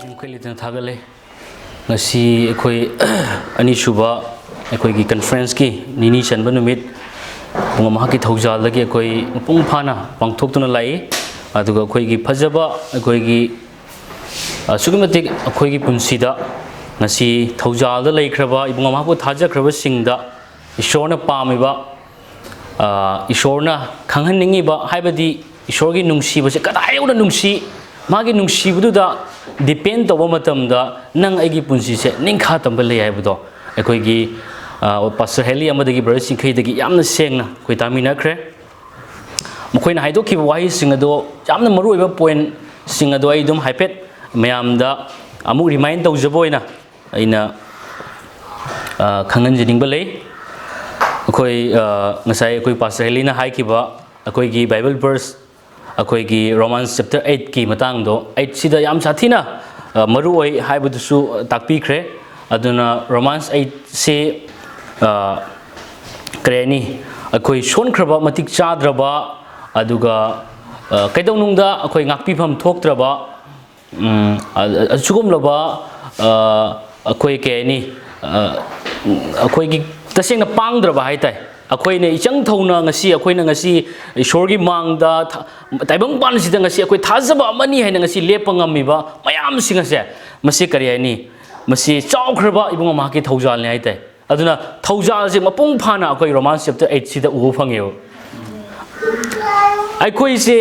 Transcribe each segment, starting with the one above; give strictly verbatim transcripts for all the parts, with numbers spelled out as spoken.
ꯃꯈꯩ ꯂꯩꯇꯅ ꯊꯥꯒꯠꯂꯦ꯫ ꯉꯁꯤ ꯑꯩꯈꯣꯏ ꯑꯅꯤꯁꯨꯕ ꯑꯩꯈꯣꯏꯒꯤ conferenceꯀꯤ ꯅꯤꯅꯤ ꯆꯟꯕ ꯅꯨꯃꯤꯠ, ꯏꯕꯨꯡꯉꯣ ꯃꯍꯥꯛꯀꯤ ꯊꯧꯖꯥꯜꯗꯒꯤ ꯑꯩꯈꯣꯏ ꯃꯄꯨꯡ ꯐꯥꯅ ꯄꯥꯡꯊꯣꯛꯇꯨꯅ ꯂꯥꯛꯏ꯫ ꯑꯗꯨꯒ ꯑꯩꯈꯣꯏꯒꯤ ꯐꯖꯕ ꯑꯩꯈꯣꯏꯒꯤ ꯑꯁꯨꯛꯀꯤ ꯃꯇꯤꯛ ꯑꯩꯈꯣꯏꯒꯤ ꯄꯨꯟꯁꯤꯗ ꯉꯁꯤ ꯊꯧꯖꯥꯜꯗ ꯂꯩꯈ꯭ꯔꯕ ꯏꯕꯨꯡꯉꯣ ꯃꯍꯥꯛꯄꯨ ꯊꯥꯖꯈ꯭ꯔꯕꯁꯤꯡꯗ ꯏꯁꯣꯔꯅ ꯄꯥꯝꯃꯤꯕ, ꯑ, ꯏꯁꯣꯔꯅ ꯈꯪꯍꯟꯅꯤꯡꯉꯤꯕ, ꯍꯥꯏꯕꯗꯤ ꯏꯁꯣꯔꯒꯤ ꯅꯨꯡꯁꯤꯕꯁꯦ ꯀꯗꯥꯏ ꯌꯧꯅ ꯅꯨꯡꯁꯤ, ꯃꯥꯒꯤ ꯅꯨꯡꯁꯤꯕꯗꯨꯗ depend ꯇꯧꯕ ꯃꯇꯝꯗ ꯅꯪ ꯑꯩꯒꯤ ꯄꯨꯟꯁꯤꯁꯦ ꯅꯤꯡꯈꯥ ꯇꯝꯕ ꯂꯩ ꯍꯥꯏꯕꯗꯣ ꯑꯩꯈꯣꯏꯒꯤ, ꯑ, Pastor ꯍꯦꯂꯤ ꯑꯃꯗꯒꯤ Brother ꯆꯤꯡꯈꯩꯗꯒꯤ ꯌꯥꯝꯅ ꯁꯦꯡꯅ ꯑꯩꯈꯣꯏ ꯇꯥꯃꯤꯟꯅꯈ꯭ꯔꯦ꯫ ꯃꯈꯣꯏꯅ ꯍꯥꯏꯗꯣꯛꯈꯤꯕ ꯋꯥꯍꯩꯁꯤꯡ ꯑꯗꯣ ꯌꯥꯝꯅ ꯃꯔꯨꯑꯣꯏꯕ pointꯁꯤꯡ ꯑꯗꯣ ꯑꯩ ꯑꯗꯨꯝ ꯍꯥꯏꯐꯦꯠ ꯃꯌꯥꯝꯗ ꯑꯃꯨꯛ remind ꯇꯧꯖꯕ ꯑꯣꯏꯅ ꯑꯩꯅ, ꯑ, ꯈꯪꯍꯟꯖꯅꯤꯡꯕ ꯂꯩ꯫ ꯑꯩꯈꯣꯏ, ꯑ, ꯉꯁꯥꯏ ꯑꯩꯈꯣꯏ Pastor ꯍꯦꯂꯤꯅ ꯍꯥꯏꯈꯤꯕ ꯑꯩꯈꯣꯏꯒꯤ Bible verse, ꯑꯩꯈꯣꯏꯒꯤ Romans chapter eightꯀꯤ ꯃꯇꯥꯡꯗꯣ, eightꯁꯤꯗ ꯌꯥꯝ ꯁꯥꯊꯤꯅ, ꯑ, ꯃꯔꯨ ꯑꯣꯏ ꯍꯥꯏꯕꯗꯨꯁꯨ ꯇꯥꯛꯄꯤꯈ꯭ꯔꯦ꯫ ꯑꯗꯨꯅ Romans eightꯁꯤ, ꯑ, ꯀꯔꯤ ꯍꯥꯏꯅꯤ, ꯑꯩꯈꯣꯏ ꯁꯣꯟꯈ꯭ꯔꯕ, ꯃꯇꯤꯛ ꯆꯥꯗ꯭ꯔꯕ, ꯑꯗꯨꯒ, ꯑ, ꯀꯩꯗꯧꯅꯨꯡꯗ ꯑꯩꯈꯣꯏ ꯉꯥꯛꯄꯤꯐꯝ ꯊꯣꯛꯇ꯭ꯔꯕ, ꯎꯝ, ꯑ-, ꯑ-, ꯑꯁꯤꯒꯨꯝꯂꯕ, ꯑ, ꯑꯩꯈꯣꯏ ꯀꯩ ꯍꯥꯏꯅꯤ, ꯑ, ꯎꯝ, ꯑꯩꯈꯣꯏꯒꯤ ꯇꯁꯦꯡꯅ ꯄꯥꯡꯗ꯭ꯔꯕ ꯍꯥꯏ ꯇꯥꯏ꯫ ꯑꯩꯈꯣꯏꯅ ꯏꯆꯪ ꯊꯧꯅ ꯉꯁꯤ, ꯑꯩꯈꯣꯏꯅ ꯉꯁꯤ ꯏꯁꯣꯔꯒꯤ ꯃꯥꯡꯗ ꯊ-, ꯇꯥꯏꯕꯪ ꯄꯥꯟꯁꯤꯗ ꯉꯁꯤ ꯑꯩꯈꯣꯏ ꯊꯥꯖꯕ ꯑꯃꯅꯤ ꯍꯥꯏꯅ ꯉꯁꯤ ꯂꯦꯞꯄ ꯉꯝꯃꯤꯕ ꯃꯌꯥꯝꯁꯤꯡ ꯑꯁꯦ, ꯃꯁꯤ ꯀꯔꯤ ꯍꯥꯏꯅꯤ? ꯃꯁꯤ ꯆꯥꯎꯈ꯭ꯔꯕ ꯏꯕꯨꯡꯉꯣ ꯃꯍꯥꯛꯀꯤ ꯊꯧꯖꯥꯜꯅꯤ ꯍꯥꯏ ꯇꯥꯏ꯫ ꯑꯗꯨꯅ ꯊꯧꯖꯥꯜꯁꯦ ꯃꯄꯨꯡ ꯐꯥꯅ ꯑꯩꯈꯣꯏ Romans chapter eightꯁꯤꯗ ꯎꯕ ꯐꯪꯉꯦꯕ꯫ ꯑꯩꯈꯣꯏꯁꯦ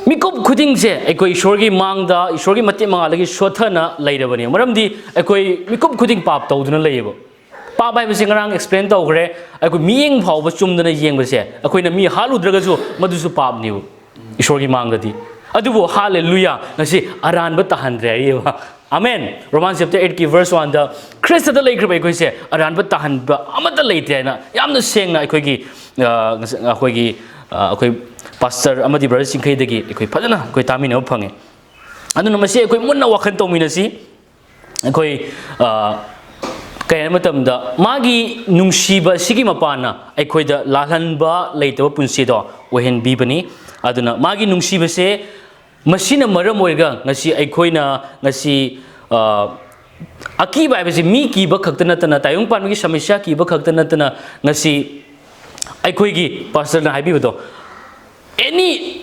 ꯃꯤꯀꯨꯞ ꯈꯨꯗꯤꯡꯁꯦ ꯑꯩꯈꯣꯏ ꯏꯁꯣꯔꯒꯤ ꯃꯥꯡꯗ, ꯏꯁꯣꯔꯒꯤ ꯃꯇꯤꯛ ꯃꯉꯥꯜꯗꯒꯤ ꯁꯣꯠꯊꯅ ꯂꯩꯔꯕꯅꯦ꯫ ꯃꯔꯝꯗꯤ ꯑꯩꯈꯣꯏ ꯃꯤꯀꯨꯞ ꯈꯨꯗꯤꯡ ꯄꯥꯞ ꯇꯧꯗꯨꯅ ꯂꯩꯌꯦꯕ꯫ ꯄꯥꯞ ꯍꯥꯏꯕꯁꯤ ꯉꯔꯥꯡ explain ꯇꯧꯈ꯭ꯔꯦ꯫ ꯑꯩꯈꯣꯏ ꯃꯤꯠꯌꯦꯡ ꯐꯥꯎꯕ ꯆꯨꯝꯗꯅ ꯌꯦꯡꯕꯁꯦ, ꯑꯩꯈꯣꯏꯅ ꯃꯤ ꯍꯥꯠꯂꯨꯗ꯭ꯔꯒꯁꯨ ꯃꯗꯨꯁꯨ ꯄꯥꯞꯅꯦꯕ ꯏꯁꯣꯔꯒꯤ ꯃꯥꯡꯗꯗꯤ꯫ ꯑꯗꯨꯕꯨ ꯍꯥꯂꯦꯂꯨꯌꯥ, ꯉꯁꯤ ꯑꯔꯥꯟꯕ ꯇꯥꯍꯟꯗ꯭ꯔꯦ ꯍꯥꯏꯌꯦꯕ꯫ ꯑꯃꯦꯟ꯫ Romans chapter eightꯀꯤ verse oneꯗ ꯈ꯭ꯔꯤꯁꯇꯗ ꯂꯩꯈ꯭ꯔꯕ ꯑꯩꯈꯣꯏꯁꯦ ꯑꯔꯥꯟꯕ ꯇꯥꯍꯟꯕ ꯑꯃꯠꯇ ꯂꯩꯇꯦ ꯍꯥꯏꯅ ꯌꯥꯝꯅ ꯁꯦꯡꯅ ꯑꯩꯈꯣꯏꯒꯤ, ꯑ, ꯉꯁ-, ꯑꯩꯈꯣꯏꯒꯤ, ꯑ, ꯑꯩꯈꯣꯏ pastor ꯑꯃꯗꯤ brother ꯆꯤꯡꯈꯩꯗꯒꯤ ꯑꯩꯈꯣꯏ ꯐꯖꯅ ꯑꯩꯈꯣꯏ ꯇꯥꯃꯤꯟꯅꯕ ꯐꯪꯉꯦ꯫ ꯑꯗꯨꯅ ꯃꯁꯤ ꯑꯩꯈꯣꯏ ꯃꯨꯟꯅ ꯋꯥꯈꯜ ꯇꯧꯃꯤꯟꯅꯁꯤ꯫ ꯑꯩꯈꯣꯏ, ꯑ, ꯀꯩ ꯍꯥꯏ ꯃꯇꯝꯗ, ꯃꯥꯒꯤ ꯅꯨꯡꯁꯤꯕ ꯑꯁꯤꯒꯤ ꯃꯄꯥꯟꯅ ꯑꯩꯈꯣꯏꯗ ꯂꯥꯜꯍꯟꯕ ꯂꯩꯇꯕ ꯄꯨꯟꯁꯤꯗꯣ ꯑꯣꯏꯍꯟꯕꯤꯕꯅꯤ꯫ ꯑꯗꯨꯅ ꯃꯥꯒꯤ ꯅꯨꯡꯁꯤꯕꯁꯦ, ꯃꯁꯤꯅ ꯃꯔꯝ ꯑꯣꯏꯔꯒ ꯉꯁꯤ ꯑꯩꯈꯣꯏꯅ ꯉꯁꯤ, ꯑ, ꯑꯀꯤꯕ ꯍꯥꯏꯕꯁꯤ ꯃꯤ ꯀꯤꯕ ꯈꯛꯇ ꯅꯠꯇꯅ, ꯇꯥꯏꯕꯪ ꯄꯥꯟꯕꯒꯤ ꯁꯃꯁ꯭ꯌꯥ ꯀꯤꯕ ꯈꯛꯇ ꯅꯠꯇꯅ, ꯉꯁꯤ ꯑꯩꯈꯣꯏꯒꯤ ꯄꯥꯁꯇꯔꯅ ꯍꯥꯏꯕꯤꯕꯗꯣ, ꯑꯦꯅꯤ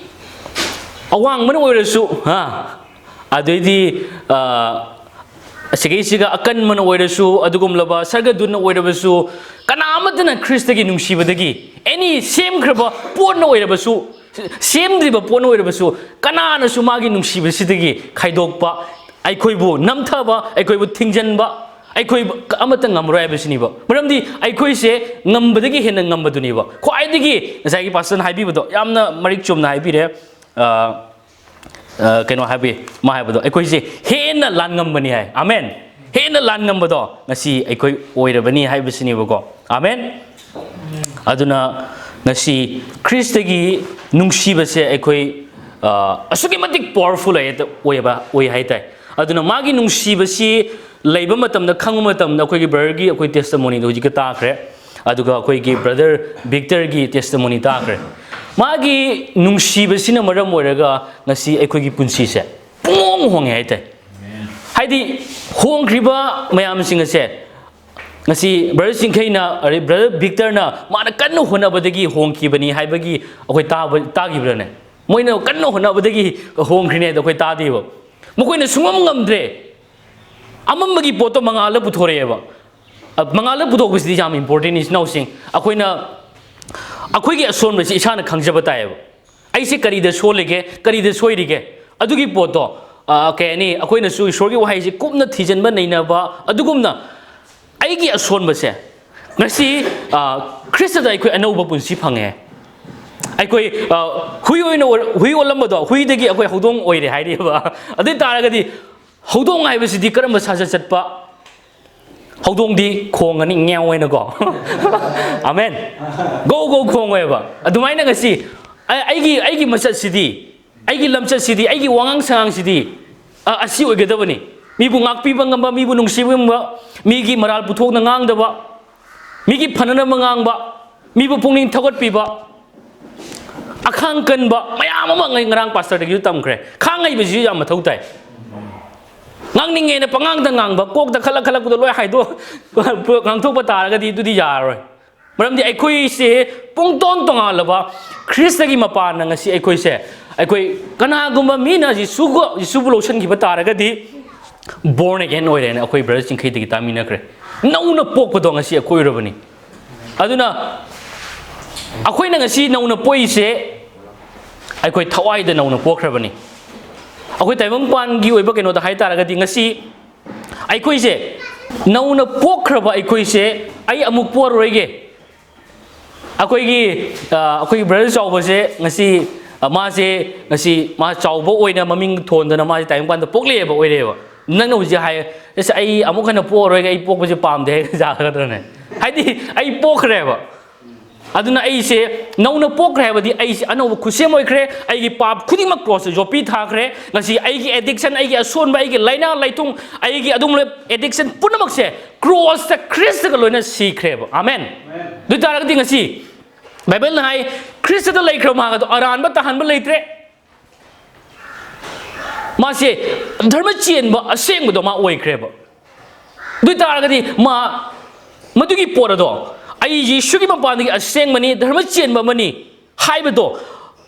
ꯑꯋꯥꯡꯕꯅ ꯑꯣꯏꯔꯁꯨ, ꯍꯥ, ꯑꯗꯩꯗꯤ, ꯑ, ꯁꯤꯒꯩꯁꯤꯒ ꯑꯀꯟꯕꯅ ꯑꯣꯏꯔꯁꯨ, ꯑꯗꯨꯒꯨꯝꯂꯕ ꯁꯔꯒꯗꯨꯠꯅ ꯑꯣꯏꯔꯕꯁꯨ, ꯀꯅꯥ ꯑꯃꯠꯇꯅ ꯈ꯭ꯔꯤꯁꯇꯒꯤ ꯅꯨꯡꯁꯤꯕꯗꯒꯤ, ꯑꯦꯅꯤ ꯁꯦꯝꯈ꯭ꯔꯕ ꯄꯣꯠꯅ ꯑꯣꯏꯔꯕꯁꯨ, ꯁꯦꯝꯗ꯭ꯔꯤꯕ ꯄꯣꯠꯅ ꯑꯣꯏꯔꯕꯁꯨ, ꯀꯅꯥꯅꯁꯨ ꯃꯥꯒꯤ ꯅꯨꯡꯁꯤꯕꯁꯤꯗꯒꯤ ꯈꯥꯏꯗꯣꯛꯄ, ꯑꯩꯈꯣꯏꯕꯨ ꯅꯝꯊꯕ, ꯑꯩꯈꯣꯏꯕꯨ ꯊꯤꯡꯖꯤꯟꯕ, ꯑꯩꯈꯣꯏ ꯑꯃꯠꯇ ꯉꯝꯃꯔꯣꯏ ꯍꯥꯏꯕꯁꯤꯅꯤꯕ꯫ ꯃꯔꯝꯗꯤ ꯑꯩꯈꯣꯏꯁꯦ ꯉꯝꯕꯗꯒꯤ ꯍꯦꯟꯅ ꯉꯝꯕꯗꯨꯅꯦꯕ꯫ ꯈ꯭ꯋꯥꯏꯗꯒꯤ ꯉꯁꯥꯏꯒꯤ ꯄꯥꯁꯇꯔꯅ ꯍꯥꯏꯕꯤꯕꯗꯣ ꯌꯥꯝꯅ ꯃꯔꯤꯛ ꯆꯨꯝꯅ ꯍꯥꯏꯕꯤꯔꯦ꯫ ꯑ, ꯑ, ꯀꯩꯅꯣ ꯍꯥꯏꯕꯤ, ꯃꯥ ꯍꯥꯏꯕꯗꯣ, ꯑꯩꯈꯣꯏꯁꯦ ꯍꯦꯟꯅ ꯂꯥꯟ ꯉꯝꯕꯅꯤ ꯍꯥꯏ꯫ ꯑꯃꯦꯟ꯫ ꯍꯦꯟꯅ ꯂꯥꯟ ꯉꯝꯕꯗꯣ ꯉꯁꯤ ꯑꯩꯈꯣꯏ ꯑꯣꯏꯔꯕꯅꯤ ꯍꯥꯏꯕꯁꯤꯅꯦꯕꯀꯣ꯫ ꯑꯃꯦꯟ꯫ ꯑꯗꯨꯅ ꯉꯁꯤ ꯈ꯭ꯔꯤꯁꯇꯒꯤ ꯅꯨꯡꯁꯤꯕꯁꯦ ꯑꯩꯈꯣꯏ, ꯑ, ꯑꯁꯨꯛꯀꯤ ꯃꯇꯤꯛ powerful ꯑꯣꯏ, ꯑꯣꯏꯕ, ꯑꯣꯏ ꯍꯥꯏ ꯇꯥꯏ꯫ ꯑꯗꯨꯅ ꯃꯥꯒꯤ ꯅꯨꯡꯁꯤꯕꯁꯤ ꯂꯩꯕ ꯃꯇꯝꯗ, ꯈꯪꯕ ꯃꯇꯝꯗ, ꯑꯩꯈꯣꯏꯒꯤ brotherꯒꯤ ꯑꯩꯈꯣꯏ testimonyꯗꯣ ꯍꯧꯖꯤꯛꯀ ꯇꯥꯈ꯭ꯔꯦ, ꯑꯗꯨꯒ ꯑꯩꯈꯣꯏꯒꯤ brother Victorꯒꯤ testimony ꯇꯥꯈ꯭ꯔꯦ꯫ ꯃꯥꯒꯤ ꯅꯨꯡꯁꯤꯕꯁꯤꯅ ꯃꯔꯝ ꯑꯣꯏꯔꯒ ꯉꯁꯤ ꯑꯩꯈꯣꯏꯒꯤ ꯄꯨꯟꯁꯤꯁꯦ ꯄꯨꯡꯍꯣꯡ ꯍꯣꯡꯉꯦ ꯍꯥꯏ ꯇꯥꯏ꯫ ꯍꯥꯏꯗꯤ ꯍꯣꯡꯈ꯭ꯔꯤꯕ ꯃꯌꯥꯝꯁꯤꯡ ꯑꯁꯦ, ꯉꯁꯤ brother ꯆꯤꯡꯈꯩꯅ, ꯑꯗꯩ brother Victorꯅ ꯃꯥꯅ ꯀꯟꯅ ꯍꯣꯠꯅꯕꯗꯒꯤ ꯍꯣꯡꯈꯤꯕꯅꯤ ꯍꯥꯏꯕꯒꯤ ꯑꯩꯈꯣꯏ ꯇꯥꯕ, ꯇꯥꯈꯤꯕ꯭ꯔꯥꯅꯦ? ꯃꯣꯏꯅ ꯀꯟꯅ ꯍꯣꯠꯅꯕꯗꯒꯤ ꯍꯣꯡꯈ꯭ꯔꯤꯅꯦ ꯍꯥꯏꯗꯣ ꯑꯩꯈꯣꯏ ꯇꯥꯗꯦꯕ꯫ ꯃꯈꯣꯏꯅ ꯁꯨꯡꯉꯝ ꯉꯝꯗ꯭ꯔꯦ꯫ ꯑꯃꯝꯕꯒꯤ ꯄꯣꯠꯇꯣ ꯃꯉꯥꯜꯗ ꯄꯨꯊꯣꯔꯛꯑꯦꯕ꯫ ꯑ, ꯃꯉꯥꯜꯗ ꯄꯨꯊꯣꯛꯄꯁꯤꯗꯤ ꯌꯥꯝ important, ꯏꯆꯤꯟ ꯏꯅꯥꯎꯁꯤꯡ꯫ ꯑꯩꯈꯣꯏꯅ ꯑꯩꯈꯣꯏꯒꯤ ꯑꯁꯣꯟꯕꯁꯤ ꯏꯁꯥꯅ ꯈꯪꯖꯕ ꯇꯥꯏꯌꯦꯕ꯫ ꯑꯩꯁꯦ ꯀꯔꯤꯗ ꯁꯣꯜꯂꯤꯒꯦ, ꯀꯔꯤꯗ ꯁꯣꯏꯔꯤꯒꯦ? ꯑꯗꯨꯒꯤ ꯄꯣꯠꯇꯣ, ꯑ, ꯀꯩ ꯍꯥꯏꯅꯤ, ꯑꯩꯈꯣꯏꯅꯁꯨ ꯏꯁꯣꯔꯒꯤ ꯋꯥꯍꯩꯁꯤ ꯀꯨꯞꯅ ꯊꯤꯖꯤꯟꯕ, ꯅꯩꯅꯕ, ꯑꯗꯨꯒꯨꯝꯅ ꯑꯩꯒꯤ ꯑꯁꯣꯟꯕꯁꯦ ꯉꯁꯤ, ꯑ, ꯈ꯭ꯔꯤꯁꯇꯗ ꯑꯩꯈꯣꯏ ꯑꯅꯧꯕ ꯄꯨꯟꯁꯤ ꯐꯪꯉꯦ꯫ ꯑꯩꯈꯣꯏ, ꯑ, ꯍꯨꯏ ꯑꯣꯏꯅ ꯑꯣꯏ-, ꯍꯨꯏ ꯑꯣꯜꯂꯝꯕꯗꯣ, ꯍꯨꯏꯗꯒꯤ ꯑꯩꯈꯣꯏ ꯍꯧꯗꯣꯡ ꯑꯣꯏꯔꯦ ꯍꯥꯏꯔꯤꯕ꯫ ꯑꯗꯨ ꯑꯣꯏ ꯇꯥꯔꯒꯗꯤ ꯍꯧꯗꯣꯡ ꯍꯥꯏꯕꯁꯤꯗꯤ ꯀꯔꯝꯕ ꯁꯥꯖꯠ ꯆꯠꯄ? ꯍꯧꯗꯣꯡꯗꯤ ꯈꯣꯡꯉꯅꯤ, ꯉꯦꯎ ꯍꯥꯏꯅꯀꯣ꯫ ꯑꯃꯦꯟ꯫ ꯒꯧ ꯒꯧ ꯈꯣꯡꯉꯣꯏꯕ꯫ ꯑꯗꯨꯃꯥꯏꯅ ꯉꯁꯤ ꯑꯩ-, ꯑꯩꯒꯤ, ꯑꯩꯒꯤ ꯃꯆꯠꯁꯤꯗꯤ, ꯑꯩꯒꯤ ꯂꯝꯆꯠꯁꯤꯗꯤ, ꯑꯩꯒꯤ ꯋꯥꯉꯥꯡ ꯁꯉꯥꯡꯁꯤꯗꯤ, ꯑ, ꯑꯁꯤ ꯑꯣꯏꯒꯗꯕꯅꯤ꯫ ꯃꯤꯕꯨ ꯉꯥꯛꯄꯤꯕ ꯉꯝꯕ, ꯃꯤꯕꯨ ꯅꯨꯡꯁꯤꯕ ꯉꯝꯕ, ꯃꯤꯒꯤ ꯃꯔꯥꯜ ꯄꯨꯊꯣꯛꯅ ꯉꯥꯡꯗꯕ, ꯃꯤꯒꯤ ꯐꯅꯅꯕ ꯉꯥꯡꯕ, ꯃꯤꯕꯨ ꯄꯨꯛꯅꯤꯡ ꯊꯧꯒꯠꯄꯤꯕ, ꯑꯈꯥꯡ ꯀꯟꯕ ꯃꯌꯥꯝ ꯑꯃ ꯉꯩ-, ꯉꯔꯥꯡ ꯄꯥꯁꯇꯔꯗꯒꯤꯁꯨ ꯇꯝꯈ꯭ꯔꯦ꯫ ꯈꯥꯡ ꯍꯩꯕꯁꯤꯁꯨ ꯌꯥꯝ ꯃꯊꯧ ꯇꯥꯏ꯫ ꯉꯥꯡꯅꯤꯡꯉꯦꯅ ꯄꯉꯥꯡꯗ ꯉꯥꯡꯕ, ꯀꯣꯛꯇ ꯈꯜꯂꯛ ꯈꯜꯂꯛꯄꯗꯣ ꯂꯣꯏ ꯍꯥꯏꯗꯣꯛ-, ꯉꯥꯡꯊꯣꯛꯄ ꯇꯥꯔꯒꯗꯤ ꯑꯗꯨꯗꯤ ꯌꯥꯔꯔꯣꯏ꯫ ꯃꯔꯝꯗꯤ ꯑꯩꯈꯣꯏꯁꯦ ꯄꯨꯡꯇꯣꯟ ꯇꯣꯉꯥꯜꯂꯕ ꯈ꯭ꯔꯤꯁꯇꯒꯤ ꯃꯄꯥꯟꯅ ꯉꯁꯤ ꯑꯩꯈꯣꯏꯁꯦ, ꯑꯩꯈꯣꯏ ꯀꯅꯥꯒꯨꯝꯕ ꯃꯤꯅ ꯌꯤꯁꯨꯒ-, ꯌꯤꯁꯨꯕꯨ ꯂꯧꯁꯤꯟꯈꯤꯕ ꯇꯥꯔꯒꯗꯤ born again ꯑꯣꯏꯔꯦꯅ ꯑꯩꯈꯣꯏ ꯕ꯭ꯔꯗꯔ ꯆꯤꯡꯈꯩꯗꯒꯤ ꯇꯥꯃꯤꯟꯅꯈ꯭ꯔꯦ꯫ ꯅꯧꯅ ꯄꯣꯛꯄꯗꯣ ꯉꯁꯤ ꯑꯩꯈꯣꯏ ꯑꯣꯏꯔꯕꯅꯤ꯫ ꯑꯗꯨꯅ ꯑꯩꯈꯣꯏꯅ ꯉꯁꯤ ꯅꯧꯅ ꯄꯣꯛꯏꯁꯦ ꯑꯩꯈꯣꯏ ꯊꯋꯥꯏꯗ ꯅꯧꯅ ꯄꯣꯛꯈ꯭ꯔꯕꯅꯤ꯫ ꯑꯩꯈꯣꯏ ꯇꯥꯏꯕꯪꯄꯥꯟꯒꯤ ꯑꯣꯏꯕ ꯀꯩꯅꯣꯗ ꯍꯥꯏ ꯇꯥꯔꯒꯗꯤ ꯉꯁꯤ ꯑꯩꯈꯣꯏꯁꯦ ꯅꯧꯅ ꯄꯣꯛꯈ꯭ꯔꯕ ꯑꯩꯈꯣꯏꯁꯦ ꯑꯩ ꯑꯃꯨꯛ ꯄꯣꯛꯑꯔꯣꯏꯒꯦ꯫ ꯑꯩꯈꯣꯏꯒꯤ, ꯑ, ꯑꯩꯈꯣꯏꯒꯤ ꯕ꯭ꯔꯗꯔ ꯆꯥꯎꯕꯁꯦ ꯉꯁꯤ, ꯑ, ꯃꯥꯁꯦ ꯉꯁꯤ ꯃꯥ ꯆꯥꯎꯕ ꯑꯣꯏꯅ ꯃꯃꯤꯡ ꯊꯣꯟꯗꯅ ꯃꯥꯁꯦ ꯇꯥꯏꯕꯪꯄꯥꯟꯗ ꯄꯣꯛꯂꯛꯑꯦꯕ, ꯑꯣꯏꯔꯛꯑꯦꯕ꯫ ꯅꯪꯅ ꯍꯧꯖꯤꯛ ꯍꯥꯏ, "ꯑꯁ, ꯑꯩ ꯑꯃꯨꯛ ꯍꯟꯅ ꯄꯣꯛꯑꯔꯣꯏꯒꯦ, ꯑꯩ ꯄꯣꯛꯄꯁꯦ ꯄꯥꯝꯗꯦ" ꯍꯥꯏꯒꯗ꯭ꯔꯅꯦ? ꯍꯥꯏꯗꯤ ꯑꯩ ꯄꯣꯛꯈ꯭ꯔꯦꯕ꯫ ꯑꯗꯨꯅ ꯑꯩꯁꯦ ꯅꯧꯅ ꯄꯣꯛꯈ꯭ꯔꯦ ꯍꯥꯏꯕꯗꯤ ꯑꯩꯁꯦ ꯑꯅꯧꯕ ꯈꯨꯠꯁꯦꯝ ꯑꯣꯏꯈ꯭ꯔꯦ꯫ ꯑꯩꯒꯤ ꯄꯥꯞ ꯈꯨꯗꯤꯡꯃꯛ ꯀ꯭ꯔꯣꯁꯇ ꯌꯣꯠꯄꯤ ꯊꯥꯈ꯭ꯔꯦ꯫ ꯉꯁꯤ ꯑꯩꯒꯤ addiction, ꯑꯩꯒꯤ ꯑꯁꯣꯟꯕ, ꯑꯩꯒꯤ ꯂꯥꯏꯅꯥ ꯂꯥꯏꯊꯨꯡ, ꯑꯩꯒꯤ ꯑꯗꯨꯒꯨꯝꯂꯕ addiction ꯄꯨꯝꯅꯃꯛꯁꯦ ꯀ꯭ꯔꯣꯁꯇ ꯈ꯭ꯔꯤꯁꯇꯒ ꯂꯣꯏꯅ ꯁꯤꯈ꯭ꯔꯦꯕ꯫ ꯑꯥꯃꯦꯟ꯫ ꯑꯗꯨ ꯑꯣꯏ ꯇꯥꯔꯒꯗꯤ ꯉꯁꯤ ꯕꯥꯏꯕꯜꯅ ꯍꯥꯏ, ꯈ꯭ꯔꯤꯁꯇꯗ ꯂꯩꯈ꯭ꯔꯕ ꯃꯥꯒꯗꯣ ꯑꯔꯥꯟꯕ ꯇꯥꯍꯟꯕ ꯂꯩꯇ꯭ꯔꯦ꯫ ꯃꯥꯁꯦ ꯙꯔꯃ ꯆꯦꯟꯕ ꯑꯁꯦꯡꯕꯗꯣ ꯃꯥ ꯑꯣꯏꯈ꯭ꯔꯦꯕ꯫ ꯑꯗꯨ ꯑꯣꯏ ꯇꯥꯔꯒꯗꯤ ꯃꯥ ꯃꯗꯨꯒꯤ ꯄꯣꯠ ꯑꯗꯣ, "ꯑꯩ ꯌꯤꯁꯨꯒꯤ ꯃꯄꯥꯟꯗꯒꯤ ꯑꯁꯦꯡꯕꯅꯤ, ꯙꯔꯃ ꯆꯦꯟꯕ ꯑꯃꯅꯤ" ꯍꯥꯏꯕꯗꯣ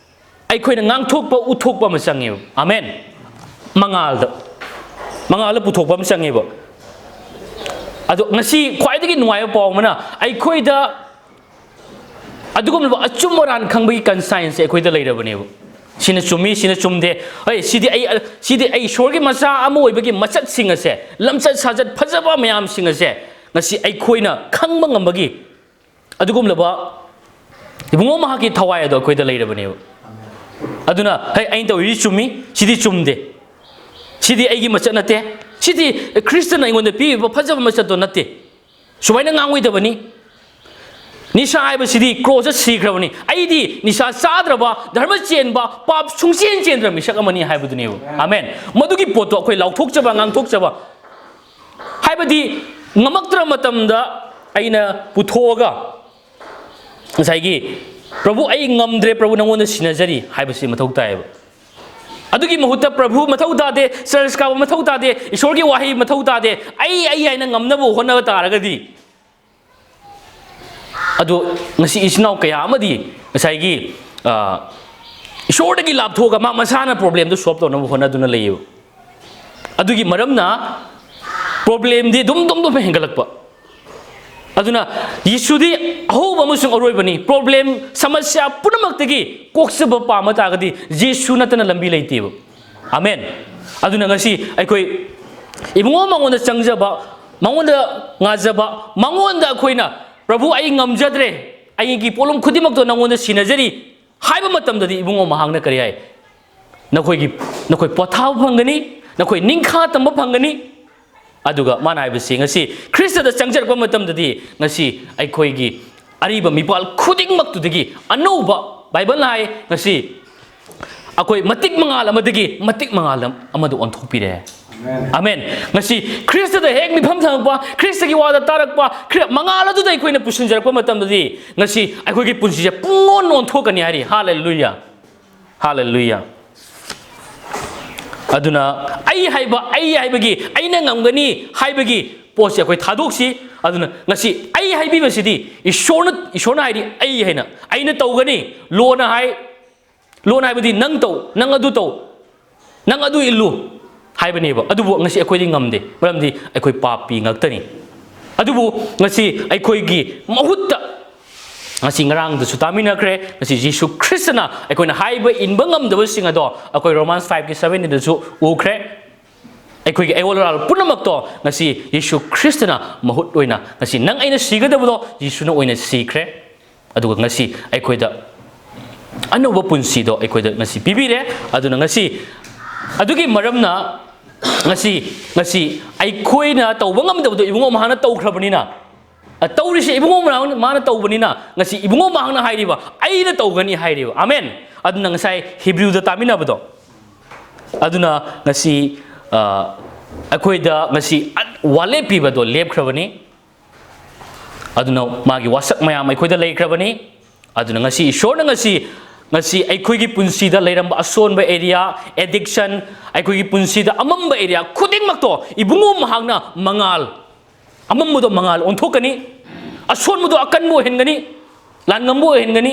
ꯑꯩꯈꯣꯏꯅ ꯉꯥꯡꯊꯣꯛꯄ, ꯎꯠꯊꯣꯛꯄ ꯑꯃ ꯆꯪꯉꯦꯕ꯫ ꯑꯥꯃꯦꯟ꯫ ꯃꯉꯥꯜꯗ, ꯃꯉꯥꯜꯗ ꯄꯨꯊꯣꯛꯄ ꯑꯃ ꯆꯪꯉꯦꯕ꯫ ꯑꯗꯣ ꯉꯁꯤ ꯈ꯭ꯋꯥꯏꯗꯒꯤ ꯅꯨꯡꯉꯥꯏꯕ ꯄꯥꯎ ꯑꯃꯅ, ꯑꯩꯈꯣꯏꯗ ꯑꯗꯨꯒꯨꯝꯂꯕ ꯑꯆꯨꯝ ꯑꯔꯥꯟ ꯈꯪꯕꯒꯤ conscience ꯑꯩꯈꯣꯏꯗ ꯂꯩꯔꯕꯅꯦꯕ꯫ ꯁꯤꯅ ꯆꯨꯝꯃꯤ, ꯁꯤꯅ ꯆꯨꯝꯗꯦ꯫ ꯍꯣꯏ, ꯁꯤꯗꯤ ꯑꯩ, ꯁꯤꯗꯤ ꯑꯩ ꯏꯁꯣꯔꯒꯤ ꯃꯆꯥ ꯑꯃ ꯑꯣꯏꯕꯒꯤ ꯃꯆꯠꯁꯤꯡ ꯑꯁꯦ, ꯂꯝꯆꯠ ꯁꯥꯖꯠ ꯐꯖꯕ ꯃꯌꯥꯝꯁꯤꯡ ꯑꯁꯦ ꯉꯁꯤ ꯑꯩꯈꯣꯏꯅ ꯈꯪꯕ ꯉꯝꯕꯒꯤ ꯑꯗꯨꯒꯨꯝꯂꯕ ꯏꯕꯨꯡꯉꯣ ꯃꯍꯥꯛꯀꯤ ꯊꯋꯥꯏ ꯑꯗꯣ ꯑꯩꯈꯣꯏꯗ ꯂꯩꯔꯕꯅꯦꯕ꯫ ꯑꯗꯨꯅ, "ꯍꯩ, ꯑꯩꯅ ꯇꯧꯔꯤꯁꯤ ꯆꯨꯝꯃꯤ, ꯁꯤꯗꯤ ꯆꯨꯝꯗꯦ, ꯁꯤꯗꯤ ꯑꯩꯒꯤ ꯃꯆꯠ ꯅꯠꯇꯦ, ꯁꯤꯗꯤ ꯈ꯭ꯔꯤꯁꯇꯅ ꯑꯩꯉꯣꯟꯗ ꯄꯤꯔꯤꯕ ꯐꯖꯕ ꯃꯆꯠꯇꯣ ꯅꯠꯇꯦ", ꯁꯨꯃꯥꯏꯅ ꯉꯥꯡꯉꯣꯏꯗꯕꯅꯤ꯫ ꯅꯤꯁꯥ ꯍꯥꯏꯕꯁꯤꯗꯤ ꯀ꯭ꯔꯣꯁꯇ ꯁꯤꯈ꯭ꯔꯕꯅꯤ꯫ ꯑꯩꯗꯤ ꯅꯤꯁꯥ ꯆꯥꯗ꯭ꯔꯕ, ꯙꯔꯃ ꯆꯦꯟꯕ, ꯄꯥꯞ ꯁꯨꯡꯆꯦꯟ ꯆꯦꯟꯗ꯭ꯔꯕ ꯃꯤꯁꯛ ꯑꯃꯅꯤ ꯍꯥꯏꯕꯗꯨꯅꯦꯕ꯫ ꯑꯃꯦꯟ꯫ ꯃꯗꯨꯒꯤ ꯄꯣꯠꯇꯣ ꯑꯩꯈꯣꯏ ꯂꯥꯎꯊꯣꯛꯆꯕ, ꯉꯥꯡꯊꯣꯛꯆꯕ ꯍꯥꯏꯕꯗꯤ ꯉꯝꯃꯛꯇ꯭ꯔ ꯃꯇꯝꯗ ꯑꯩꯅ ꯄꯨꯊꯣꯛꯑꯒ ꯉꯁꯥꯏꯒꯤ "ꯄ꯭ꯔꯚꯨ, ꯑꯩ ꯉꯝꯗ꯭ꯔꯦ, ꯄ꯭ꯔꯚꯨ, ꯅꯉꯣꯟꯗ ꯁꯤꯟꯅꯖꯔꯤ" ꯍꯥꯏꯕꯁꯤ ꯃꯊꯧ ꯇꯥꯏꯌꯦꯕ꯫ ꯑꯗꯨꯒꯤ ꯃꯍꯨꯠꯇ "ꯄ꯭ꯔꯚꯨ ꯃꯊꯧ ꯇꯥꯗꯦ, ꯆꯔꯆ ꯀꯥꯕ ꯃꯊꯧ ꯇꯥꯗꯦ, ꯏꯁꯣꯔꯒꯤ ꯋꯥꯍꯩ ꯃꯊꯧ ꯇꯥꯗꯦ, ꯑꯩ, ꯑꯩ" ꯍꯥꯏꯅ ꯉꯝꯅꯕ ꯍꯣꯠꯅꯕ ꯇꯥꯔꯒꯗꯤ, ꯑꯗꯣ ꯉꯁꯤ ꯏꯆꯤꯟ ꯏꯅꯥꯎ ꯀꯌꯥ ꯑꯃꯗꯤ ꯉꯁꯥꯏꯒꯤ, ꯑ, ꯏꯁꯣꯔꯗꯒꯤ ꯂꯥꯞꯊꯣꯛꯑꯒ ꯃꯥ ꯃꯁꯥꯅ ꯄ꯭ꯔꯣꯕ꯭ꯂꯦꯝꯗꯨ ꯁꯣꯜꯕ ꯇꯧꯅꯕ ꯍꯣꯠꯅꯗꯨꯅ ꯂꯩꯌꯦꯕ꯫ ꯑꯗꯨꯒꯤ ꯃꯔꯝꯅ ꯄ꯭ꯔꯣꯕ꯭ꯂꯦꯝꯗꯤ ꯑꯗꯨꯝ, ꯑꯗꯨꯝ, ꯑꯗꯨꯝ ꯍꯦꯟꯒꯠꯂꯛꯄ꯫ ꯑꯗꯨꯅ ꯌꯤꯁꯨꯗꯤ ꯑꯍꯧꯕ ꯑꯃꯁꯨꯡ ꯑꯔꯣꯏꯕꯅꯤ꯫ ꯄ꯭ꯔꯣꯕ꯭ꯂꯦꯝ, ꯁꯃꯁ꯭ꯌꯥ ꯄꯨꯝꯅꯃꯛꯇꯒꯤ ꯀꯣꯛꯆꯕ ꯄꯥꯝꯕ ꯇꯥꯔꯒꯗꯤ ꯌꯤꯁꯨ ꯅꯠꯇꯅ ꯂꯝꯕꯤ ꯂꯩꯇꯦꯕ꯫ ꯑꯃꯦꯟ꯫ ꯑꯗꯨꯅ ꯉꯁꯤ ꯑꯩꯈꯣꯏ ꯏꯕꯨꯡꯉꯣ ꯃꯉꯣꯟꯗ ꯆꯪꯖꯕ, ꯃꯉꯣꯟꯗ ꯉꯥꯖꯕ, ꯃꯉꯣꯟꯗ ꯑꯩꯈꯣꯏꯅ "ꯄ꯭ꯔꯚꯨ, ꯑꯩ ꯉꯝꯖꯗ꯭ꯔꯦ, ꯑꯩꯒꯤ ꯄꯣꯠꯂꯨꯝ ꯈꯨꯗꯤꯡꯃꯛꯇꯣ ꯅꯉꯣꯟꯗ ꯁꯤꯟꯅꯖꯔꯤ" ꯍꯥꯏꯕ ꯃꯇꯝꯗꯗꯤ ꯏꯕꯨꯡꯉꯣ ꯃꯍꯥꯛꯅ ꯀꯔꯤ ꯍꯥꯏ? ꯅꯈꯣꯏꯒꯤ, ꯅꯈꯣꯏ ꯄꯣꯊꯥꯕ ꯐꯪꯒꯅꯤ, ꯅꯈꯣꯏ ꯅꯤꯡꯈꯥ ꯇꯝꯕ ꯐꯪꯒꯅꯤ꯫ ꯑꯗꯨꯒ ꯃꯥꯅ ꯍꯥꯏꯕꯁꯤ, ꯉꯁꯤ ꯈ꯭ꯔꯤꯁꯇꯗ ꯆꯪꯖꯔꯛꯄ ꯃꯇꯝꯗꯗꯤ ꯉꯁꯤ ꯑꯩꯈꯣꯏꯒꯤ ꯑꯔꯤꯕ ꯃꯤꯄꯥꯜ ꯈꯨꯗꯤꯡꯃꯛꯇꯨꯗꯒꯤ ꯑꯅꯧꯕ, ꯕꯥꯏꯕꯜꯅ ꯍꯥꯏ, ꯉꯁꯤ ꯑꯩꯈꯣꯏ ꯃꯇꯤꯛ ꯃꯉꯥꯜ ꯑꯃꯗꯒꯤ ꯃꯇꯤꯛ ꯃꯉꯥꯜ ꯑꯃꯗ ꯑꯣꯟꯊꯣꯛꯄꯤꯔꯦ꯫ ꯑꯃꯦꯟ꯫ ꯉꯁꯤ ꯈ꯭ꯔꯤꯁꯇꯗ ꯍꯦꯛ ꯃꯤꯐꯝ ꯊꯝꯃꯛꯄ, ꯈ꯭ꯔꯤꯁꯇꯒꯤ ꯋꯥꯗ ꯇꯥꯔꯛꯄ, ꯈ꯭ꯔꯤ-, ꯃꯉꯥꯜ ꯑꯗꯨꯗ ꯑꯩꯈꯣꯏꯅ ꯄꯨꯁꯤꯟꯖꯔꯛꯄ ꯃꯇꯝꯗꯗꯤ ꯉꯁꯤ ꯑꯩꯈꯣꯏꯒꯤ ꯄꯨꯟꯁꯤꯁꯦ ꯄꯨꯡꯑꯣꯟ ꯑꯣꯟꯊꯣꯛꯀꯅꯤ ꯍꯥꯏꯔꯤ꯫ ꯍꯥꯂꯦꯂꯨꯌꯥ! ꯍꯥꯂꯦꯂꯨꯌꯥ! ꯑꯗꯨꯅ ꯑꯩ ꯍꯥꯏꯕ, ꯑꯩ ꯍꯥꯏꯕꯒꯤ, "ꯑꯩꯅ ꯉꯝꯒꯅꯤ" ꯍꯥꯏꯕꯒꯤ ꯄꯣꯠꯁꯦ ꯑꯩꯈꯣꯏ ꯊꯥꯗꯣꯛꯁꯤ꯫ ꯑꯗꯨꯅ ꯉꯁꯤ ꯑꯩ ꯍꯥꯏꯕꯤꯕꯁꯤꯗꯤ ꯏꯁꯣꯔꯅ, ꯏꯁꯣꯔꯅ ꯍꯥꯏꯔꯤ "ꯑꯩ" ꯍꯥꯏꯅ, "ꯑꯩꯅ ꯇꯧꯒꯅꯤ"꯫ ꯂꯣꯅ ꯍꯥꯏ, ꯂꯣꯅ ꯍꯥꯏꯕꯗꯤ "ꯅꯪ ꯇꯧ, ꯅꯪ ꯑꯗꯨ ꯇꯧ, ꯅꯪ ꯑꯗꯨ ꯏꯜꯂꯨ" ꯍꯥꯏꯕꯅꯦꯕ꯫ ꯑꯗꯨꯕꯨ ꯉꯁꯤ ꯑꯩꯈꯣꯏꯗꯤ ꯉꯝꯗꯦ, ꯃꯔꯝꯗꯤ ꯑꯩꯈꯣꯏ ꯄꯥꯄꯤ ꯉꯥꯛꯇꯅꯤ꯫ ꯑꯗꯨꯕꯨ ꯉꯁꯤ ꯑꯩꯈꯣꯏꯒꯤ ꯃꯍꯨꯠꯇ ꯉꯁꯤ ꯉꯔꯥꯡꯗꯁꯨ ꯇꯥꯃꯤꯟꯅꯈ꯭ꯔꯦ, ꯉꯁꯤ ꯖꯤꯁꯨ ꯈ꯭ꯔꯤꯁꯇꯅ ꯑꯩꯈꯣꯏꯅ ꯍꯥꯏꯕ ꯏꯟꯕ ꯉꯝꯗꯕꯁꯤꯡ ꯑꯗꯣ ꯑꯩꯈꯣꯏ ꯔꯣꯃꯥꯟꯁ ꯐꯥꯏꯚꯀꯤ ꯁꯚꯦꯟꯇꯤꯟꯗꯁꯨ ꯎꯈ꯭ꯔꯦ꯫ ꯑꯩꯈꯣꯏꯒꯤ ꯑꯌꯣꯜ ꯑꯔꯥꯜ ꯄꯨꯝꯅꯃꯛꯇꯣ ꯉꯁꯤ ꯌꯤꯁꯨ ꯈ꯭ꯔꯤꯁꯇꯅ ꯃꯍꯨꯠ ꯑꯣꯏꯅ ꯉꯁꯤ ꯅꯪ ꯑꯩꯅ ꯁꯤꯒꯗꯕꯗꯣ ꯌꯤꯁꯨꯅ ꯑꯣꯏꯅ ꯁꯤꯈ꯭ꯔꯦ꯫ ꯑꯗꯨꯒ ꯉꯁꯤ ꯑꯩꯈꯣꯏꯗ ꯑꯅꯧꯕ ꯄꯨꯟꯁꯤꯗꯣ ꯑꯩꯈꯣꯏꯗ ꯉꯁꯤ ꯄꯤꯕꯤꯔꯦ꯫ ꯑꯗꯨꯅ ꯉꯁꯤ ꯑꯗꯨꯒꯤ ꯃꯔꯝꯅ ꯉꯁꯤ, ꯉꯁꯤ ꯑꯩꯈꯣꯏꯅ ꯇꯧꯕ ꯉꯝꯗꯕꯗꯣ ꯏꯕꯨꯡꯉꯣ ꯃꯍꯥꯛꯅ ꯇꯧꯈ꯭ꯔꯕꯅꯤꯅ, ꯑ, ꯇꯧꯔꯤꯁꯦ ꯏꯕꯨꯡꯉꯣ ꯃꯍꯥꯛꯅ, ꯃꯥꯅ ꯇꯧꯕꯅꯤꯅ, ꯉꯁꯤ ꯏꯕꯨꯡꯉꯣ ꯃꯍꯥꯛꯅ ꯍꯥꯏꯔꯤꯕ, "ꯑꯩꯅ ꯇꯧꯒꯅꯤ" ꯍꯥꯏꯔꯤꯕ꯫ ꯑꯃꯦꯟ꯫ ꯑꯗꯨꯅ ꯉꯁꯥꯏ ꯍꯤꯕ꯭ꯔꯨꯗ ꯇꯥꯃꯤꯟꯅꯕꯗꯣ, ꯑꯗꯨꯅ ꯉꯁꯤ, ꯑ, ꯑꯩꯈꯣꯏꯗ ꯉꯁꯤ ꯋꯥꯂꯦꯞ ꯄꯤꯕꯗꯣ ꯂꯦꯞꯈ꯭ꯔꯕꯅꯤ꯫ ꯑꯗꯨꯅ ꯃꯥꯒꯤ ꯋꯥꯁꯛ ꯃꯌꯥꯝ ꯑꯩꯈꯣꯏꯗ ꯂꯩꯈ꯭ꯔꯕꯅꯤ꯫ ꯑꯗꯨꯅ ꯉꯁꯤ ꯏꯁꯣꯔꯅ ꯉꯁꯤ, ꯉꯁꯤ ꯑꯩꯈꯣꯏꯒꯤ ꯄꯨꯟꯁꯤꯗ ꯂꯩꯔꯝꯕ ꯑꯁꯣꯟꯕ area, addiction, ꯑꯩꯈꯣꯏꯒꯤ ꯄꯨꯟꯁꯤꯗ ꯑꯃꯝꯕ area ꯈꯨꯗꯤꯡꯃꯛꯇꯣ ꯏꯕꯨꯡꯉꯣ ꯃꯍꯥꯛꯅ ꯃꯉꯥꯜ, ꯑꯃꯝꯕꯗꯣ ꯃꯉꯥꯜ ꯑꯣꯟꯊꯣꯛꯀꯅꯤ, ꯑꯁꯣꯟꯕꯗꯣ ꯑꯀꯟꯕ ꯑꯣꯏꯍꯟꯒꯅꯤ, ꯂꯥꯟꯉꯝꯕ ꯑꯣꯏꯍꯟꯒꯅꯤ꯫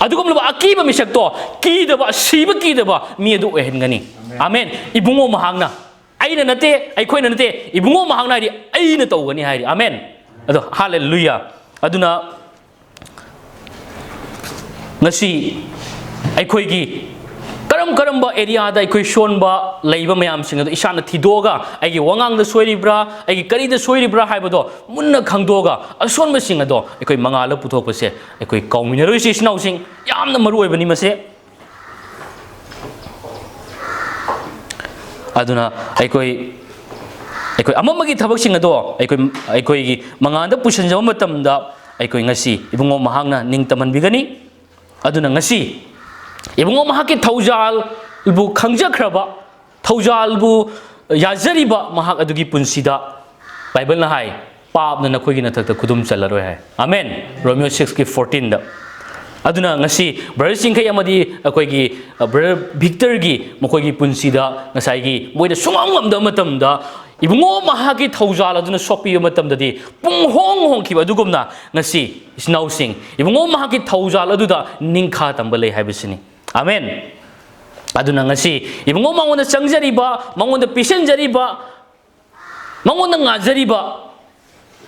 ꯑꯗꯨꯒꯨꯝꯂꯕ ꯑꯀꯤꯕ ꯃꯤꯁꯛꯇꯣ ꯀꯤꯗꯕ, ꯁꯤꯕ ꯀꯤꯗꯕ ꯃꯤ ꯑꯗꯨ ꯑꯣꯏꯍꯟꯒꯅꯤ꯫ ꯑꯃꯦꯟ꯫ ꯏꯕꯨꯡꯉꯣ ꯃꯍꯥꯛꯅ, ꯑꯩꯅ ꯅꯠꯇꯦ, ꯑꯩꯈꯣꯏꯅ ꯅꯠꯇꯦ, ꯏꯕꯨꯡꯉꯣ ꯃꯍꯥꯛꯅ ꯍꯥꯏꯗꯤ, "ꯑꯩꯅ ꯇꯧꯒꯅꯤ" ꯍꯥꯏꯔꯤ꯫ ꯑꯃꯦꯟ꯫ ꯑꯗꯣ ꯍꯥꯂꯦꯂꯨꯌꯥ꯫ ꯑꯗꯨꯅ ꯉꯁꯤ ꯑꯩꯈꯣꯏꯒꯤ ꯀꯔꯝ ꯀꯔꯝꯕ areaꯗ ꯑꯩꯈꯣꯏ ꯁꯣꯟꯕ ꯂꯩꯕ ꯃꯌꯥꯝꯁꯤꯡ ꯑꯗꯨ ꯏꯁꯥꯅ ꯊꯤꯗꯣꯛꯑꯒ, ꯑꯩꯒꯤ ꯋꯥꯉꯥꯡꯗ ꯁꯣꯏꯔꯤꯕ꯭ꯔꯥ, ꯑꯩꯒꯤ ꯀꯔꯤꯗ ꯁꯣꯏꯔꯤꯕ꯭ꯔꯥ ꯍꯥꯏꯕꯗꯣ ꯃꯨꯟꯅ ꯈꯪꯗꯣꯛꯑꯒ, ꯑꯁꯣꯟꯕꯁꯤꯡ ꯑꯗꯣ ꯑꯩꯈꯣꯏ ꯃꯉꯥꯜꯗ ꯄꯨꯊꯣꯛꯄꯁꯦ ꯑꯩꯈꯣꯏ ꯀꯥꯎꯃꯤꯟꯅꯔꯣꯏꯁꯤ, ꯏꯆꯤꯟ ꯏꯅꯥꯎꯁꯤꯡ꯫ ꯌꯥꯝꯅ ꯃꯔꯨ ꯑꯣꯏꯕꯅꯤ ꯃꯁꯦ꯫ ꯑꯗꯨꯅ ꯑꯩꯈꯣꯏ, ꯑꯩꯈꯣꯏ ꯑꯃꯝꯕꯒꯤ ꯊꯕꯛꯁꯤꯡ ꯑꯗꯣ ꯑꯩꯈꯣꯏ, ꯑꯩꯈꯣꯏꯒꯤ ꯃꯉꯥꯜꯗ ꯄꯨꯁꯤꯟꯖꯕ ꯃꯇꯝꯗ, ꯑꯩꯈꯣꯏ ꯉꯁꯤ ꯏꯕꯨꯡꯉꯣ ꯃꯍꯥꯛꯅ ꯅꯤꯡꯇꯝꯍꯟꯕꯤꯒꯅꯤ꯫ ꯑꯗꯨꯅ ꯉꯁꯤ ꯏꯕꯨꯡꯉꯣ ꯃꯍꯥꯛꯀꯤ ꯊꯧꯖꯥꯜꯕꯨ ꯈꯪꯖꯈ꯭ꯔꯕ, ꯊꯧꯖꯥꯜꯕꯨ ꯌꯥꯖꯔꯤꯕ ꯃꯍꯥꯛ ꯑꯗꯨꯒꯤ ꯄꯨꯟꯁꯤꯗ ꯕꯥꯏꯕꯜꯅ ꯍꯥꯏ, "ꯄꯥꯞꯅ ꯅꯈꯣꯏꯒꯤ ꯅꯊꯛꯇ ꯈꯨꯗꯨꯝ ꯆꯜꯂꯔꯣꯏ" ꯍꯥꯏ꯫ ꯑꯃꯦꯟ꯫ ꯔꯣꯃꯤꯌꯣ sixꯀꯤ fourteenꯗ꯫ ꯑꯗꯨꯅ ꯉꯁꯤ ꯕ꯭ꯔꯗꯔ ꯆꯤꯡꯈꯩ ꯑꯃꯗꯤ ꯑꯩꯈꯣꯏꯒꯤ, ꯑ, ꯕ꯭ꯔꯗꯔ ꯚꯤꯛꯇꯔꯒꯤ ꯃꯈꯣꯏꯒꯤ ꯄꯨꯟꯁꯤꯗ ꯉꯁꯥꯏꯒꯤ ꯃꯣꯏꯅ ꯁꯨꯡꯉꯝ ꯉꯝꯗꯕ ꯃꯇꯝꯗ ꯏꯕꯨꯡꯉꯣ ꯃꯍꯥꯛꯀꯤ ꯊꯧꯖꯥꯜ ꯑꯗꯨꯅ ꯁꯣꯛꯄꯤꯕ ꯃꯇꯝꯗꯗꯤ ꯄꯨꯡꯍꯣꯡ ꯍꯣꯡꯈꯤꯕ ꯑꯗꯨꯒꯨꯝꯅ ꯉꯁꯤ ꯏꯆꯤꯟ ꯏꯅꯥꯎꯁꯤꯡ ꯏꯕꯨꯡꯉꯣ ꯃꯍꯥꯛꯀꯤ ꯊꯧꯖꯥꯜ ꯑꯗꯨꯗ ꯅꯤꯡꯈꯥ ꯇꯝꯕ ꯂꯩ ꯍꯥꯏꯕꯁꯤꯅꯤ꯫ ꯑꯃꯦꯟ꯫ ꯑꯗꯨꯅ ꯉꯁꯤ ꯏꯕꯨꯡꯉꯣ ꯃꯉꯣꯟꯗ ꯆꯪꯖꯔꯤꯕ, ꯃꯉꯣꯟꯗ ꯄꯤꯁꯤꯟꯖꯔꯤꯕ, ꯃꯉꯣꯟꯗ ꯉꯥꯖꯔꯤꯕ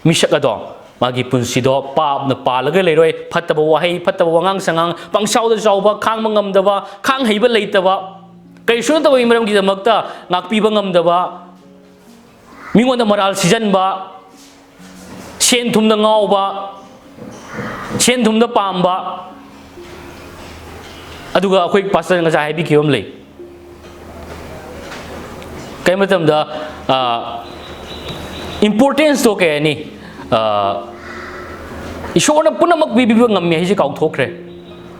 ꯃꯤꯁꯛ ꯑꯗꯣ ꯃꯥꯒꯤ ꯄꯨꯟꯁꯤꯗꯣ ꯄꯥꯞꯅ ꯄꯥꯜꯂꯒ ꯂꯩꯔꯣꯏ꯫ ꯐꯠꯇꯕ ꯋꯥꯍꯩ, ꯐꯠꯇꯕ ꯋꯥꯉꯥꯡ ꯁꯉꯥꯡ, ꯄꯪꯁꯥꯎꯗ ꯁꯥꯎꯕ, ꯈꯥꯡꯕ ꯉꯝꯗꯕ, ꯈꯥꯡ ꯍꯩꯕ ꯂꯩꯇꯕ, ꯀꯔꯤꯁꯨ ꯅꯠꯇꯕꯒꯤ ꯃꯔꯝꯒꯤꯗꯃꯛꯇ ꯉꯥꯛꯄꯤꯕ ꯉꯝꯗꯕ, ꯃꯤꯉꯣꯟꯗ ꯃꯔꯥꯜ ꯁꯤꯖꯟꯕ, ꯁꯦꯟ ꯊꯨꯝꯗ ꯉꯥꯎꯕ, ꯁꯦꯟ ꯊꯨꯝꯗ ꯄꯥꯝꯕ, ꯑꯗꯨꯒ ꯑꯩꯈꯣꯏ ꯄꯥꯁꯇꯔꯅ ꯉꯁꯥꯏ ꯍꯥꯏꯕꯤꯈꯤꯕ ꯑꯃ ꯂꯩ꯫ ꯀꯔꯤ ꯃꯇꯝꯗ, ꯑ, importanceꯇꯣ ꯀꯩ ꯍꯥꯏꯅꯤ, ꯑ, ꯏꯁꯣꯔꯅ ꯄꯨꯝꯅꯃꯛ ꯄꯤꯕꯤꯕ ꯉꯝꯃꯤ ꯍꯥꯏꯁꯦ ꯀꯥꯎꯊꯣꯛꯈ꯭ꯔꯦ꯫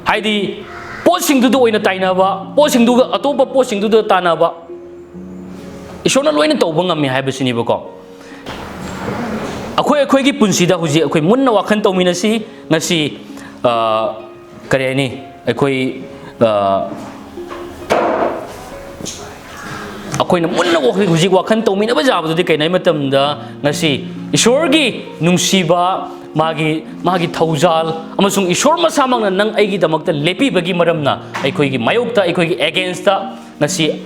ꯍꯥꯏꯗꯤ, ꯄꯣꯠꯁꯤꯡꯗꯨꯗ ꯑꯣꯏꯅ ꯇꯥꯏꯅꯕ, ꯄꯣꯠꯁꯤꯡꯗꯨꯒ, ꯑꯇꯣꯞꯄ ꯄꯣꯠꯁꯤꯡꯗꯨꯗ ꯇꯥꯟꯅꯕ, ꯏꯁꯣꯔꯅ ꯂꯣꯏꯅ ꯇꯧꯕ ꯉꯝꯃꯤ ꯍꯥꯏꯕꯁꯤꯅꯦꯕꯀꯣ꯫ ꯑꯩꯈꯣꯏ, ꯑꯩꯈꯣꯏꯒꯤ ꯄꯨꯟꯁꯤꯗ ꯍꯧꯖꯤꯛ ꯑꯩꯈꯣꯏ ꯃꯨꯟꯅ ꯋꯥꯈꯜ ꯇꯧꯃꯤꯟꯅꯁꯤ꯫ ꯉꯁꯤ, ꯑ, ꯀꯔꯤ ꯍꯥꯏꯅꯤ, ꯑꯩꯈꯣꯏ, ꯑ, ꯑꯩꯈꯣꯏꯅ ꯃꯨꯟꯅ ꯋꯥꯈꯜ, ꯍꯧꯖꯤꯛ ꯋꯥꯈꯜ ꯇꯧꯃꯤꯟꯅꯕ ꯌꯥꯕꯗꯨꯗꯤ ꯀꯩꯅꯣ ꯍꯥꯏ ꯃꯇꯝꯗ, ꯉꯁꯤ ꯏꯁꯣꯔꯒꯤ ꯅꯨꯡꯁꯤꯕ, ꯃꯥꯒꯤ, ꯃꯥꯒꯤ ꯊꯧꯖꯥꯜ, ꯑꯃꯁꯨꯡ ꯏꯁꯣꯔ ꯃꯁꯥꯃꯛꯅ ꯅꯪ ꯑꯩꯒꯤꯗꯃꯛꯇ ꯂꯦꯞꯄꯤꯕꯒꯤ ꯃꯔꯝꯅ ꯑꯩꯈꯣꯏꯒꯤ ꯃꯥꯌꯣꯛꯇ, ꯑꯩꯈꯣꯏꯒꯤ againstꯇ ꯉꯁꯤ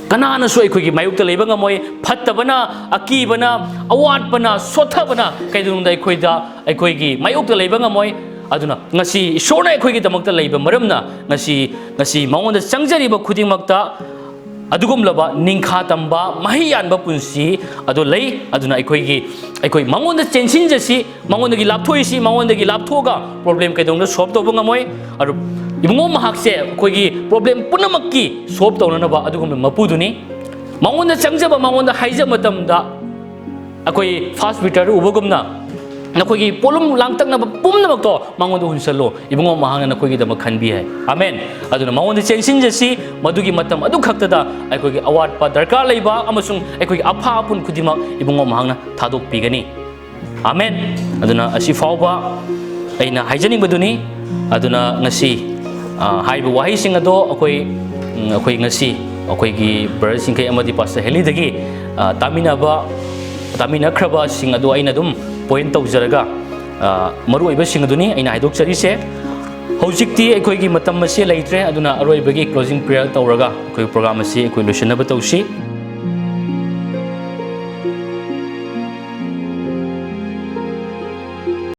ꯀꯅꯥꯅꯁꯨ ꯑꯩꯈꯣꯏꯒꯤ ꯃꯥꯌꯣꯛꯇ ꯂꯩꯕ ꯉꯝꯃꯣꯏ꯫ ꯐꯠꯇꯕꯅ, ꯑꯀꯤꯕꯅ, ꯑꯋꯥꯠꯄꯅ, ꯁꯣꯠꯊꯕꯅ ꯀꯩꯗꯧꯅꯨꯡꯗ ꯑꯩꯈꯣꯏꯗ, ꯑꯩꯈꯣꯏꯒꯤ ꯃꯥꯌꯣꯛꯇ ꯂꯩꯕ ꯉꯝꯃꯣꯏ꯫ ꯑꯗꯨꯅ ꯉꯁꯤ ꯏꯁꯣꯔꯅ ꯑꯩꯈꯣꯏꯒꯤꯗꯃꯛꯇ ꯂꯩꯕ ꯃꯔꯝꯅ ꯉꯁꯤ, ꯉꯁꯤ ꯃꯉꯣꯟꯗ ꯆꯪꯖꯔꯤꯕ ꯈꯨꯗꯤꯡꯃꯛꯇ ꯑꯗꯨꯒꯨꯝꯂꯕ ꯅꯤꯡꯈꯥ ꯇꯝꯕ, ꯃꯍꯩ ꯌꯥꯟꯕ ꯄꯨꯟꯁꯤ ꯑꯗꯨ ꯂꯩ꯫ ꯑꯗꯨꯅ ꯑꯩꯈꯣꯏꯒꯤ, ꯑꯩꯈꯣꯏ ꯃꯉꯣꯟꯗ ꯆꯦꯟꯁꯤꯟꯖꯁꯤ, ꯃꯉꯣꯟꯗꯒꯤ ꯂꯥꯞꯊꯣꯛꯏꯁꯤ, ꯃꯉꯣꯟꯗꯒꯤ ꯂꯥꯞꯊꯣꯛꯑꯒ problem ꯀꯩꯗꯧꯅ solve ꯇꯧꯕ ꯉꯝꯃꯣꯏ꯫ ꯑꯗꯨ ꯏꯕꯨꯡꯉꯣ ꯃꯍꯥꯛꯁꯦ ꯑꯩꯈꯣꯏꯒꯤ problem ꯄꯨꯝꯅꯃꯛꯀꯤ solve ꯇꯧꯅꯅꯕ ꯑꯗꯨꯒꯨꯝꯕ ꯃꯄꯨꯗꯨꯅꯤ꯫ ꯃꯉꯣꯟꯗ ꯆꯪꯖꯕ, ꯃꯉꯣꯟꯗ ꯍꯥꯏꯖꯕ ꯃꯇꯝꯗ ꯑꯩꯈꯣꯏ first Peterꯗ ꯎꯕꯒꯨꯝꯅ ꯅꯈꯣꯏꯒꯤ ꯄꯣꯠꯂꯨꯝ ꯂꯥꯡꯇꯛꯅꯕ ꯄꯨꯝꯅꯃꯛꯇꯣ ꯃꯉꯣꯟꯗ ꯍꯨꯟꯁꯜꯂꯣ, ꯏꯕꯨꯡꯉꯣ ꯃꯍꯥꯛꯅ ꯅꯈꯣꯏꯒꯤꯗꯃꯛ ꯈꯟꯕꯤ ꯍꯥꯏ꯫ ꯑꯃꯦꯟ꯫ ꯑꯗꯨꯅ ꯃꯉꯣꯟꯗ ꯆꯦꯟꯁꯤꯟꯖꯁꯤ, ꯃꯗꯨꯒꯤ ꯃꯇꯝ ꯑꯗꯨ ꯈꯛꯇꯗ ꯑꯩꯈꯣꯏꯒꯤ ꯑꯋꯥꯠꯄ ꯗꯔꯀꯥꯔ ꯂꯩꯕ ꯑꯃꯁꯨꯡ ꯑꯩꯈꯣꯏꯒꯤ ꯑꯐꯥ ꯑꯄꯨꯟ ꯈꯨꯗꯤꯡꯃꯛ ꯏꯕꯨꯡꯉꯣ ꯃꯍꯥꯛꯅ ꯊꯥꯗꯣꯛꯄꯤꯒꯅꯤ꯫ ꯑꯃꯦꯟ꯫ ꯑꯗꯨꯅ ꯑꯁꯤ ꯐꯥꯎꯕ ꯑꯩꯅ ꯍꯥꯏꯖꯅꯤꯡꯕꯗꯨꯅꯤ꯫ ꯑꯗꯨꯅ ꯉꯁꯤ, ꯑ, ꯍꯥꯏꯔꯤꯕ ꯋꯥꯍꯩꯁꯤꯡ ꯑꯗꯣ ꯑꯩꯈꯣꯏ, ꯎꯝ, ꯑꯩꯈꯣꯏ ꯉꯁꯤ ꯑꯩꯈꯣꯏꯒꯤ brother ꯁꯤꯡꯈꯩ ꯑꯃꯗꯤ pastor ꯍꯦꯂꯤꯗꯒꯤ, ꯑ, ꯇꯥꯃꯤꯟꯅꯕ, ꯇꯥꯃꯤꯟꯅꯈ꯭ꯔꯕꯁꯤꯡ ꯑꯗꯣ ꯑꯩꯅ ꯑꯗꯨꯝ point ꯇꯧꯖꯔꯒ, ꯑ, ꯃꯔꯨꯑꯣꯏꯕꯁꯤꯡ ꯑꯗꯨꯅꯤ ꯑꯩꯅ ꯍꯥꯏꯗꯣꯛꯆꯔꯤꯁꯦ꯫ ꯍꯧꯖꯤꯛꯇꯤ ꯑꯩꯈꯣꯏꯒꯤ ꯃꯇꯝ ꯑꯁꯤ ꯂꯩꯇ꯭ꯔꯦ, ꯑꯗꯨꯅ ꯑꯔꯣꯏꯕꯒꯤ closing prayer ꯇꯧꯔꯒ ꯑꯩꯈꯣꯏ program ꯑꯁꯤ ꯑꯩꯈꯣꯏ ꯂꯣꯏꯁꯤꯟꯅꯕ ꯇꯧꯁꯤ꯫